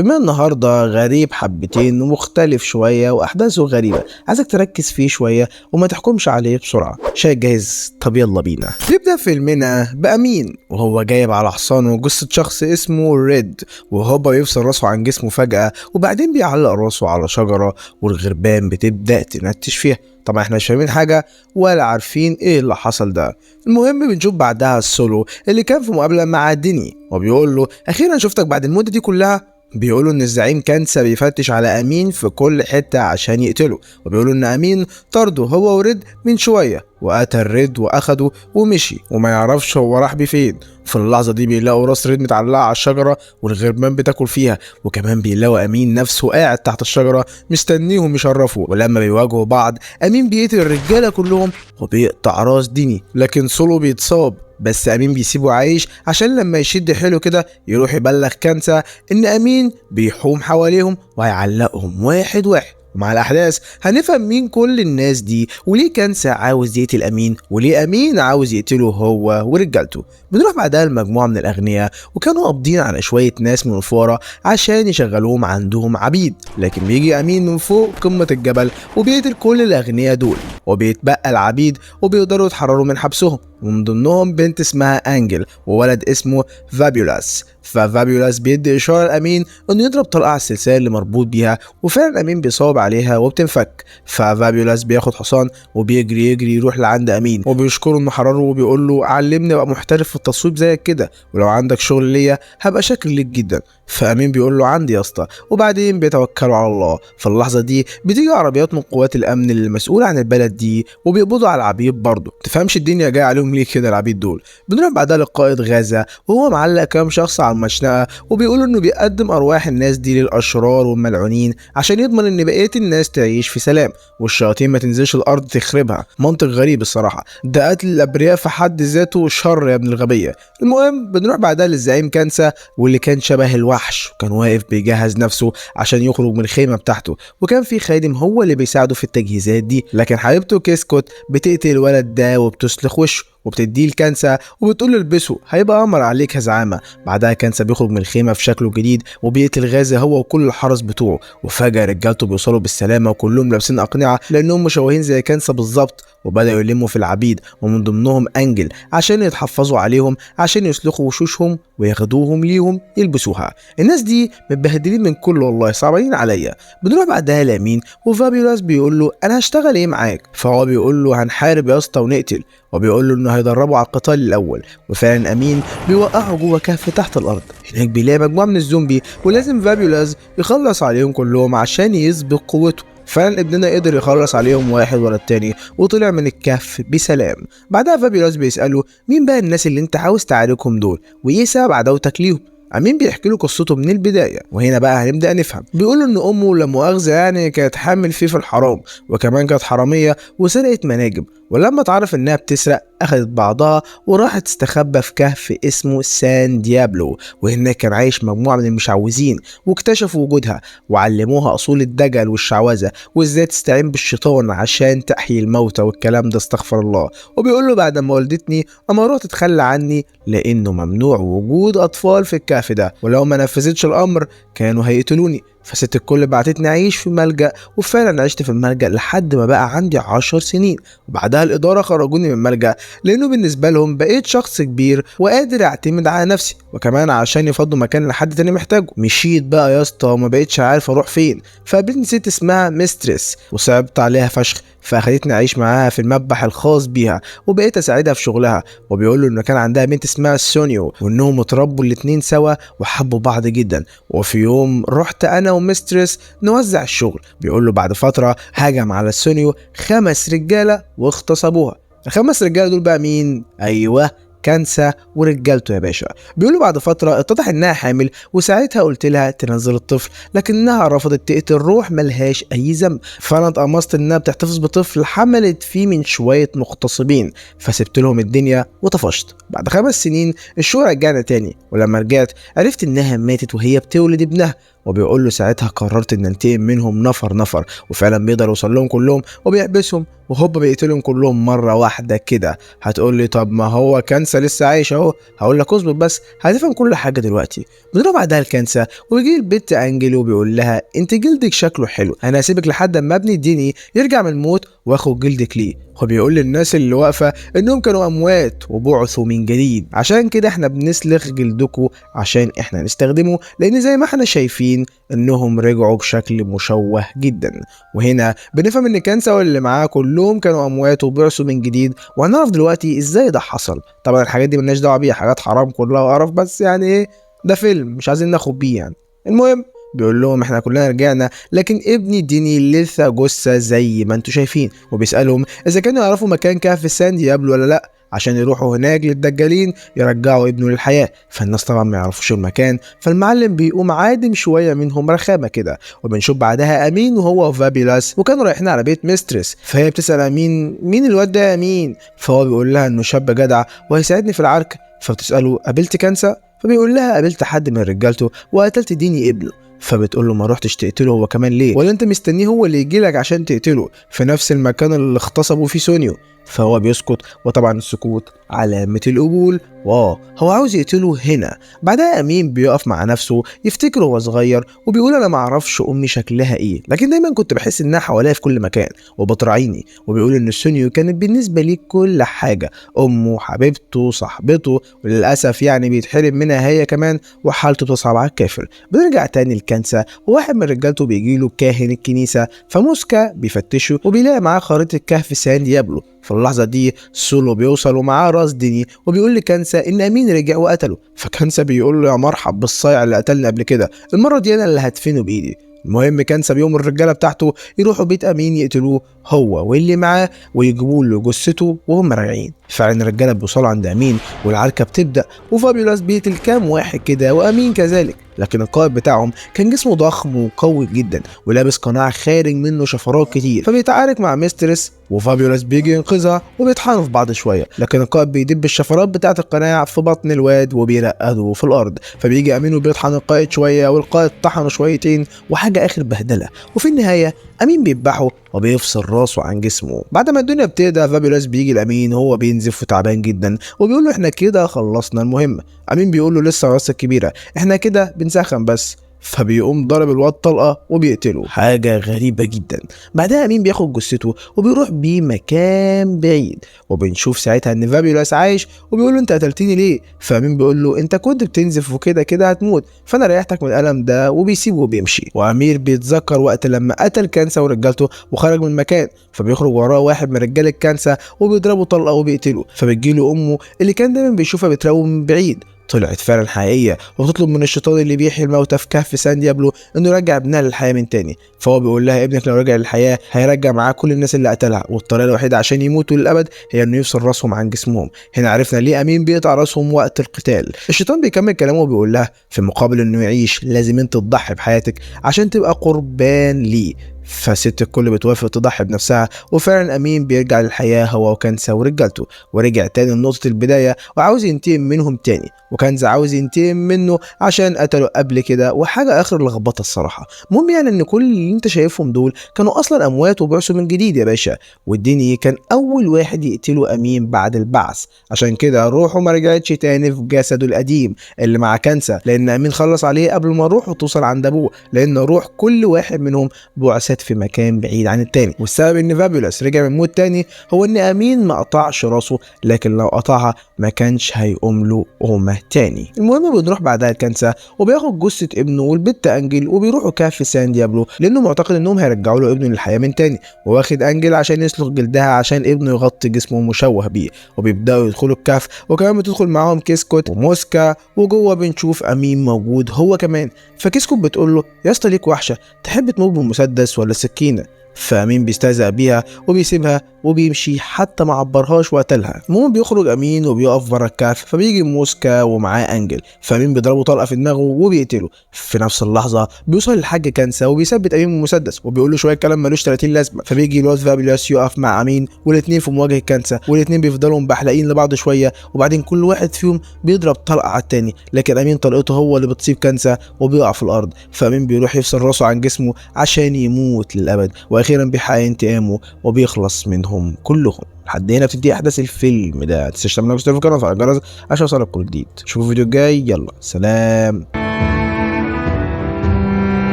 فيلمنا النهارده غريب حبتين ومختلف شوية واحداثه غريبة، عايزك تركز فيه شوية وما تحكمش عليه بسرعة. شايف جاهز؟ طب يلا بينا. نبدا فيلمنا بأمين وهو جايب على حصانه جثة شخص اسمه ريد، وهو بيفصل راسه عن جسمه فجأة وبعدين بيعلق راسه على شجرة والغربان بتبدأ تنتش فيها. طبعا احنا مش فاهمين حاجة ولا عارفين ايه اللي حصل ده. المهم بنشوف بعدها السولو اللي كان في مقابلة مع ديني وبيقول له اخيرا شفتك بعد المدة دي كلها. بيقولوا ان الزعيم كانسا بيفتش على امين في كل حتة عشان يقتله، وبيقولوا ان امين طرده هو وريد من شوية وقتل ريد واخده ومشي وما يعرفش هو راح بيه فين. في اللحظة دي بيلاقوا راس ريد متعلقة على الشجرة والغربان بتاكل فيها، وكمان بيلاقوا امين نفسه قاعد تحت الشجرة مستنيهم يشرفوا. ولما بيواجهوا بعض امين بيقتل الرجالة كلهم وبيقطع راس ديني، لكن سولو بيتصاب بس امين بيسيبه عايش عشان لما يشد حيله كده يروح يبلغ كانسا ان امين بيحوم حواليهم وهيعلقهم واحد واحد. ومع الاحداث هنفهم مين كل الناس دي وليه كانسا عاوز يقتل امين وليه امين عاوز يقتله هو ورجالته. بنروح بعدها لمجموعة من الاغنياء وكانوا قابضين على شوية ناس من الفقراء عشان يشغلوهم عندهم عبيد، لكن بيجي امين من فوق قمة الجبل وبيقتل كل الاغنياء دول وبيتبقى العبيد وبيقدروا يتحرروا من حبسهم، ومن ضمنهم بنت اسمها انجل وولد اسمه فابيولاس. ففابيولاس بيدي اشارة لامين انه يضرب طلقه على السلسلة اللي مربوط بيها، وفعلا امين بيصوب عليها وبتنفك. ففابيولاس بياخد حصان وبيجري يجري يروح لعند امين وبيشكره انه حرره وبيقول له علمني ابقى محترف في التصويب زيك كده، ولو عندك شغل ليا هبقى شاكر ليك جدا. فامين بيقول له عندي يا اسطى، وبعدين بيتوكلوا على الله. في اللحظة دي بتيجي عربيات من قوات الامن المسؤولة عن البلد دي وبيقبضوا على العبيد برضه. تفهمش الدنيا جاية عليهم ليه كده العبيد دول. بنروح بعدها للقائد غازة وهو معلق كام شخص على المشنقه وبيقولوا انه بيقدم ارواح الناس دي للاشرار والملعونين عشان يضمن ان بقية الناس تعيش في سلام والشياطين ما تنزلش الارض تخربها. منطق غريب الصراحة، ده قتل الابرياء في حد ذاته شر يا ابن الغبية. المهم بنروح بعدها للزعيم كانسا واللي كان شبه الوحش وكان واقف بيجهز نفسه عشان يخرج من الخيمة بتاعته، وكان في خادم هو اللي بيساعده في التجهيزات دي، لكن حبيبته كيسكوت بتقتل الولد ده وبتسلخ وشه وبتديه لكانسا وبتقول له البسه هيبقى قمر عليك يا زعامه. بعدها كانسا بيخرج من الخيمة في شكله الجديد وبيقتل غازي هو وكل الحرس بتوعه، وفجاة رجالته بيوصلوا بالسلامة وكلهم لابسين اقنعه لانهم مشوهين زي كانسا بالظبط، وبداوا يلموا في العبيد ومن ضمنهم انجل عشان يتحفظوا عليهم عشان يسلخوا وشوشهم وياخدوهم ليهم يلبسوها. الناس دي متبهدلين من كله والله، صعبانين عليا. بنروح بعدها لامين وفابيولاس بيقول له انا هشتغل ايه معاك؟ فهو بيقول له هنحارب يا اسطى ونقتل، وبيقول له انه هيدربه على القتال الاول. وفعلا امين بيوقعه جوه كهف تحت الارض، هناك بيلاقي مجموعة من الزومبي ولازم فابيولاس يخلص عليهم كلهم عشان يثبت قوته. فعلا ابننا قدر يخلص عليهم واحد ورا التاني وطلع من الكهف بسلام. بعدها فابيولاس بيسأله مين بقى الناس اللي انت عاوز تعاركهم دول وايه سبب عداوتك ليهم؟ امين بيحكي له قصته من البداية، وهنا بقى هنبدا نفهم. بيقول له ان امه لا مؤاخذة يعني كانت حامل فيه في الحرام، وكمان كانت حرامية وسرقت مناجم، ولما تعرف انها بتسرق اخذت بعضها وراحت تستخبى في كهف اسمه سان ديابلو، وهناك كان عايش مجموعة من المشعوذين واكتشفوا وجودها وعلموها اصول الدجل والشعوذة وازاي تستعين بالشيطان عشان تحيي الموتى والكلام ده، استغفر الله. وبيقول له بعد ما ولدتني امروها تتخلى عني لانه ممنوع وجود اطفال في الكهف ده، ولو ما نفذتش الامر كانوا هيقتلوني، فست الكل بعتتني اعيش في ملجأ، وفعلا عشت في الملجأ لحد ما بقى عندي 10 سنين. وبعدها الإدارة خرجوني من الملجأ لأنه بالنسبة لهم بقيت شخص كبير وقادر أعتمد على نفسي، وكمان عشان يفضوا مكان لحد تاني محتاجه. مشيت بقى يا اسطى وما بقيتش عارف أروح فين، فقابلتني ست اسمها مسترس وصعبت عليها فشخ، فاخدتني اعيش معاها في المذبح الخاص بيها وبقيت اساعدها في شغلها. وبيقول له انه كان عندها بنت اسمها سونيو وانهم اتربوا الاتنين سوا وحبوا بعض جدا. وفي يوم رحت انا ومسترس نوزع الشغل، بيقول له بعد فترة هجم على سونيو 5 رجاله واغتصبوها. ال5 رجاله دول بقى مين؟ ايوه كانسا ورجالته يا باشا. بيقولوا بعد فترة اتضح انها حامل، وساعتها قلت لها تنزل الطفل لكنها رفضت تقتل روح ملهاش اي ذنب، فانا اتقمصت انها بتحتفظ بطفل حملت فيه من شوية مغتصبين، فسبت لهم الدنيا وطفشت. بعد 5 سنين الشغل رجعنا تاني، ولما رجعت عرفت انها ماتت وهي بتولد ابنها. وبيقول له ساعتها قررت ان انتقم منهم نفر نفر، وفعلا بيقدر يوصل لهم كلهم وبيحبسهم وهوب بيقتلهم كلهم مرة واحدة كده. هتقول لي طب ما هو كانسا لسه عايش اهو، هقول لك اصبر بس هتفهم كل حاجة دلوقتي. بنروح بعدها الكانسا ويجي البت انجل وبيقول لها انت جلدك شكله حلو، انا هسيبك لحد اما ابني ديني يرجع من الموت واخد جلدك ليه. هو بيقول للناس اللي واقفة انهم كانوا اموات وبعثوا من جديد، عشان كده احنا بنسلخ جلدكم عشان احنا نستخدمه، لان زي ما احنا شايفين انهم رجعوا بشكل مشوه جدا. وهنا بنفهم ان كانسا واللي معاه كلهم كانوا اموات وبعثوا من جديد، وهنعرف دلوقتي ازاي ده حصل. طبعا الحاجات دي ملناش دعوه بيها، حاجات حرام كلها وقرف، بس يعني ايه ده فيلم مش عايزين ناخد بيه يعني. المهم بيقول لهم احنا كلنا رجعنا، لكن ابني ديني لسه جثة زي ما انتم شايفين، وبيسالهم اذا كانوا يعرفوا مكان كهف سان ديابلو ولا لا عشان يروحوا هناك للدجالين يرجعوا ابنه للحياة. فالناس طبعا ما يعرفوش المكان، فالمعلم بيقوم عادم شوية منهم رخامه كده. وبنشوف بعدها امين وهو وفابيولاس وكانوا رايحين على بيت مسترس، فهي بتسال امين مين الواد ده يا امين، فهو بيقول لها انه شاب جدع وهيساعدني في العركه. فبتساله قابلت كانسا؟ فبيقول لها قابلت حد من رجالته وقتلت ديني ابنه. فبتقول له ما روحتش تقتله هو كمان ليه، ولا انت مستنيه هو اللي يجي لك عشان تقتله في نفس المكان اللي اغتصبوا فيه سونيو؟ فهو بيسكت، وطبعا السكوت علامة القبول، واه هو عاوز يقتله هنا. بعدها امين بيقف مع نفسه يفتكره وهو صغير وبيقول انا ما اعرفش امي شكلها ايه، لكن دايما كنت بحس انها حواليا في كل مكان وبتراعيني. وبيقول ان سونيو كانت بالنسبة ليه كل حاجة، امه حبيبته صاحبته، وللاسف يعني بيتحرم منها هي كمان وحالته بتصعب على الكافر. بنرجع تاني لكانسا وواحد من رجالته بيجي له كاهن الكنيسة، فموسكا بيفتشه وبيلاقي معاه خريطة كهف سان ديابلو. في اللحظة دي سولو بيوصل ومعاه راس ديني وبيقول لكانسا ان امين رجع وقتله. فكانسا بيقول له يا مرحب بالصايع اللي قتلني قبل كده، المرة دي انا اللي هدفنه بايدي. المهم كانسا بيوم الرجالة بتاعته يروحوا بيت امين يقتلوه هو واللي معاه ويجيبوا له جثته وهم راجعين. فعلا الرجالة بيوصلوا عند امين والعركه بتبدا، وفابيولاس بيقتل كام واحد كده وامين كذلك، لكن القائد بتاعهم كان جسمه ضخم وقوي جدا ولابس قناع خارج منه شفرات كتير، فبيتعارك مع ميسترس وفابيولاس بيجي ينقذها وبيطحنوا في بعض شوية، لكن القائد بيدب الشفرات بتاعه القناع في بطن الواد وبيرقده في الارض. فبيجي امين وبيطحن القائد شوية والقائد طحنه شويتين وحاجه اخر بهدله، وفي النهاية امين بيذبحه وبيفصل راسه عن جسمه. بعد ما الدنيا بتهدى فابيولاس بيجي لامين وهو بينزف وتعبان جدا وبيقول له احنا كده خلصنا المهمة. امين بيقول له لسه راسك كبيرة، احنا كده بنسخن بس. فبيقوم ضرب الواد طلقه وبيقتله، حاجة غريبة جدا. بعدها امين بياخد جثته وبيروح بيه مكان بعيد، وبنشوف ساعتها ان فابيولاس عايش وبيقول له انت قتلتني ليه؟ فامين بيقول له انت كنت بتنزف وكده كده هتموت، فانا ريحتك من الالم ده، وبيسيبه وبيمشي. وامير بيتذكر وقت لما قتل كانسا ورجالته وخرج من المكان، فبيخرج وراه واحد من رجاله كانسا وبيضربه طلقه وبيقتله. فبتجيله امه اللي كان دايما بيشوفها بتراقبه من بعيد، طلعت فعلا حقيقية وبتطلب من الشيطان اللي بيحيي الموتى في كهف سان ديابلو انه يرجع ابنها للحياة من تاني. فهو بيقول لها ابنك لو رجع للحياة هيرجع معاه كل الناس اللي قتلها، والطريقة الوحيدة عشان يموتوا للابد هي انه يفصل راسهم عن جسمهم. هنا عرفنا ليه امين بيقطع راسهم وقت القتال. الشيطان بيكمل كلامه وبيقول لها في مقابل انه يعيش لازم انت تضحي بحياتك عشان تبقى قربان ليه. فست الكل بتوافق تضحي بنفسها، وفعلا امين بيرجع للحياة هو وكانسا ورجالته، ورجع تاني لنقطة البداية وعاوز ينتقم منهم تاني، وكانسا عاوز ينتقم منه عشان قتله قبل كده، وحاجه اخر لخبطة الصراحة. المهم يعني ان كل اللي انت شايفهم دول كانوا اصلا اموات وبعثوا من جديد يا باشا، والديني كان اول واحد يقتله امين بعد البعث، عشان كده روحه ما رجعتش تاني في جسده القديم اللي مع كانسا، لان امين خلص عليه قبل ما روحه توصل عند ابوه، لان روح كل واحد منهم بعثت في مكان بعيد عن التاني. والسبب ان فابيولاس رجع من موت تاني هو ان امين ما قطعش راسه، لكن لو قطعها ما كانش هيقوم له قومه تاني. المهم بنروح بعدها لكانسا وبياخد جثة ابنه والبت انجل وبيروحوا كهف سان ديابلو، لانه معتقد انهم هيرجعوا له ابنه للحياة من تاني، وواخد انجل عشان يسلخ جلدها عشان ابنه يغطي جسمه مشوه بيه. وبيبداوا يدخلوا الكهف، وكمان بتدخل معاهم كيسكوت وموسكا، وجوه بنشوف امين موجود هو كمان. فكيسكوت بتقول له يا اسطى ليك وحشة، تحب تموت بمسدس ولا سكينة؟ فامين بيستهزأ بيها وبيسيبها وبيمشي، حتى ما عبرهاش وقتلها. المهم بيخرج امين وبيقف بره الكهف، فبيجي موسكا ومعاه انجل، فامين بيضربه طلقه في دماغه وبيقتله. في نفس اللحظة بيوصل الحاج كانسا وبيثبت امين بالمسدس وبيقول له شوية كلام ملوش 30 لازمه. فبيجي الواد فابيوس يقف مع امين، والاثنين في مواجهة كانسا، والاثنين بيفضلوا مبحلقين لبعض شوية، وبعدين كل واحد فيهم بيضرب طلقه على التاني، لكن امين طلقته هو اللي بتصيب كانسا وبيقع في الارض. فامين بيروح يفصل راسه عن جسمه عشان يموت للابد، واخيرا بيحقق انتقامه وبيخلص منهم كلهم. لحد هنا بتنتهي احداث الفيلم ده. متنساش تعمل like واشتراك في القناة وتفعل الجرس عشان يوصلك كل جديد. اشوفكم الفيديو الجاي، يلا سلام.